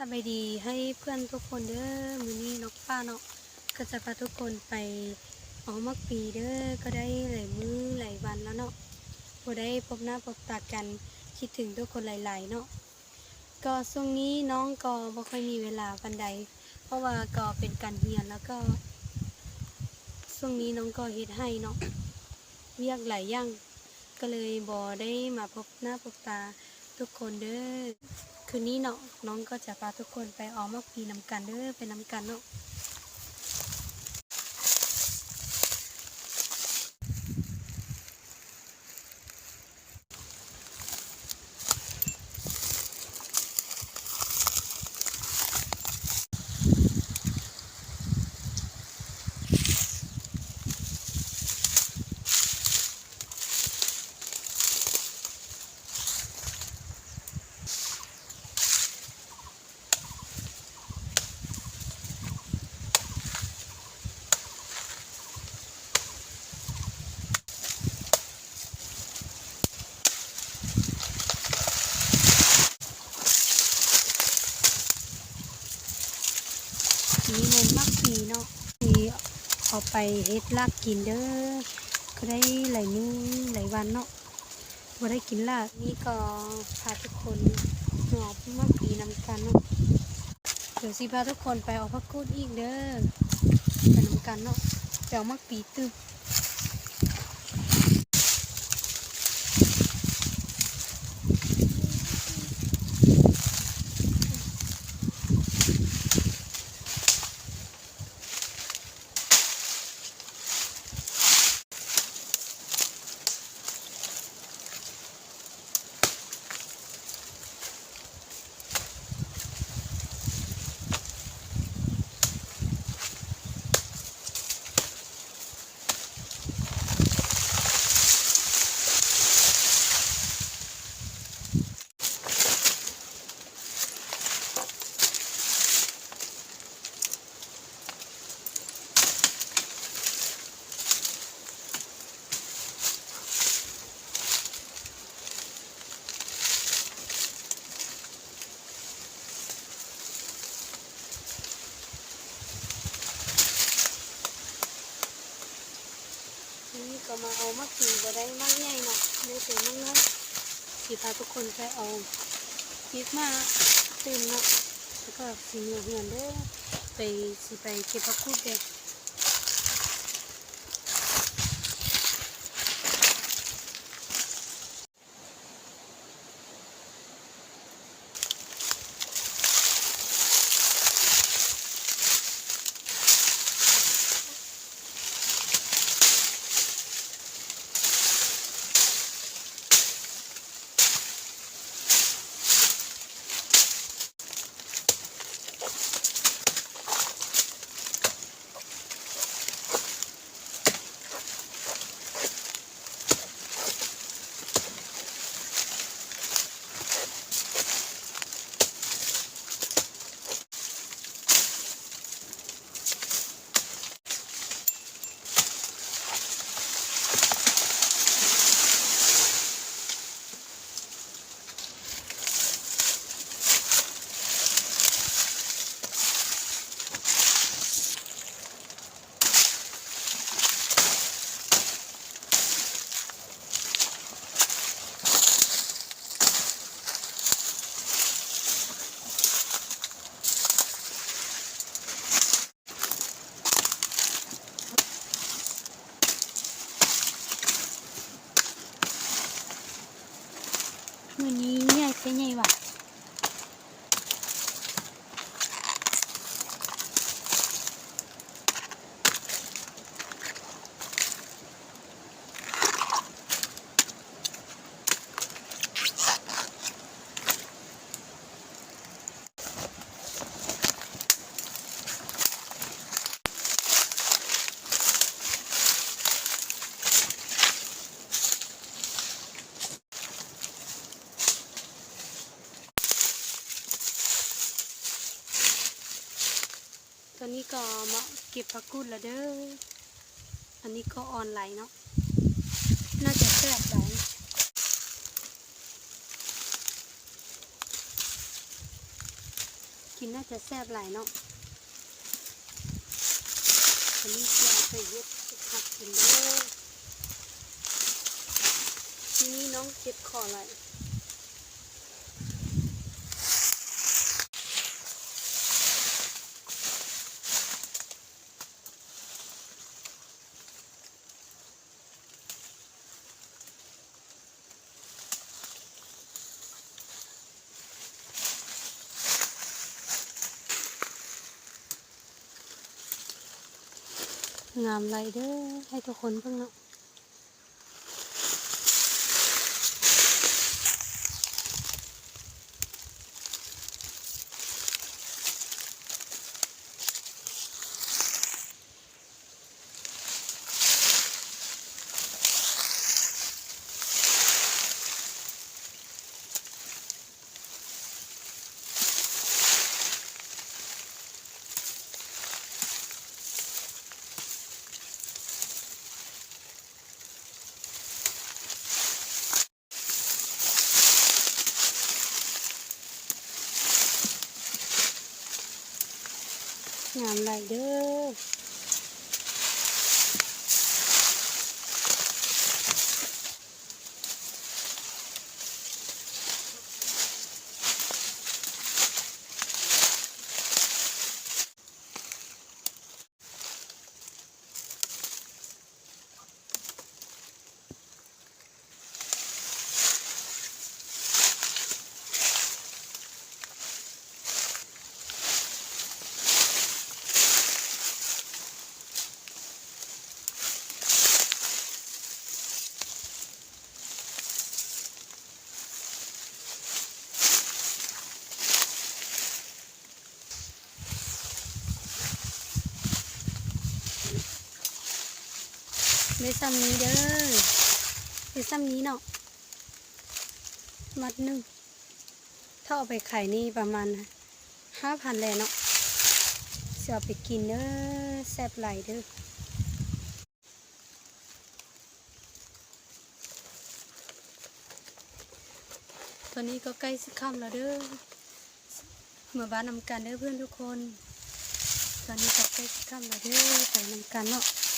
ສະບາຍດີໃຫ້ເພື່ອນທຸກຄົນເດີ. ມື້ນີ້ນ້ອງຟ້າເນາະ ກໍຈະພາທຸກຄົນໄປເອົາໝາກປີເດີ. ກໍໄດ້ຫຼາຍມື້ຫຼາຍວັນແລ້ວເນາະ ບໍ່ໄດ້ພົບໜ້າພົບຕາກັນ, ຄິດເຖິງທຸກຄົນຫຼາຍໆເນາະ. ກໍຊ່ວງນີ້ນ້ອງກໍບໍ່ຄ່ອຍມີເວລາປານໃດ ເພາະວ່າກໍເປັນການຮຽນ ແລ້ວກໍຊ່ວງນີ້ນ້ອງກໍເຮັດໄຮ່ເນາະ ວຽກຫຼາຍຢ່າງ ກໍເລີຍບໍ່ໄດ້ມາພົບໜ້າພົບຕາທຸກຄົນເດີ. ຄືນນີ້ເນາະ ນ້ອງກໍຈະພາທຸກຄົນໄປເອົາໝາກປີນຳກັນເດີ, ໄປນຳກັນເນາະ. ນີ້ແມ່ນໝາກປີເນາະ ທີ່ເອົາໄປເຮັດລາບກິນເດີ. ກໍໄດ້ຫຼາຍມື້ຫຼາຍວັນເນາະ ບໍ່ໄດ້ກິນລາບ. ນີ້ກໍພາທຸກຄົນມາເອົາໝາກປີນຳກັນເນາະ. ດຽວຊິພາທຸກຄົນໄປເອົາຜັກກູດອີກເດີ, ໄປນຳກັນເນາະ, ໄປເອົາໝາກປີຕື່ມ. ນີ້ກໍມາເອົາໝາກປີ ບໍ່ໄດ້ໝາກໃຫຍ່ເນາະ ໄດ້ແຕ່ໝາກນ້ອຍ. ຊິພາທຸກຄົນໄປເອົາປີກໝາກຕື່ມເນາະ ແລ້ວກໍຊິເມືອເຮືອນເດີ, ໄປ ຊິໄປເກັບຜັກກູດເດີ. ມື້ນີ້ໃຫຍ່ແທ້ໃຫຍ່ຫວາ. ຕອນນີ້ກໍມາເກັບຜັກກູດແລ້ວເດີ. ອັນນີ້ກໍອ່ອນຫຼາຍເນາະ ໜ້າຈະແຊບຫຼາຍ. ໜ້າຈະແຊບຫຼາຍເນາະ. ອັນນີ້ຈະເອົາໄປເຮັດກັບຜັກກິນເດີ. ທີນີ້ນ້ອງເຈັບຄໍຫຼາຍ. ງາມຫຼາຍເດີ ໃຫ້ທຸກຄົນເບິ່ງເນາະ. ງາມຫຼາຍເດີ. ໄດ້ຊ່ຳນີ້ເດີ ໄດ້ຊ່ຳນີ້ເນາະ ມັດໜຶ່ງ ຖ້າເອົາໄປຂາຍນີ້ປະມານຫ້າພັນແຫຼະເນາະ. ຊິເອົາໄປກິນເດີ ແຊບຫຼາຍເດີ. ຕອນນີ້ກໍໃກ້ຊິຄ່ຳແລ້ວເດີ ເມືອບ້ານນຳກັນເດີເພື່ອນທຸກຄົນ. ຕອນນີ້ກໍໃກ້ຊິຄ່ຳແລ້ວເດີ ໄປນຳກັນເນາະ.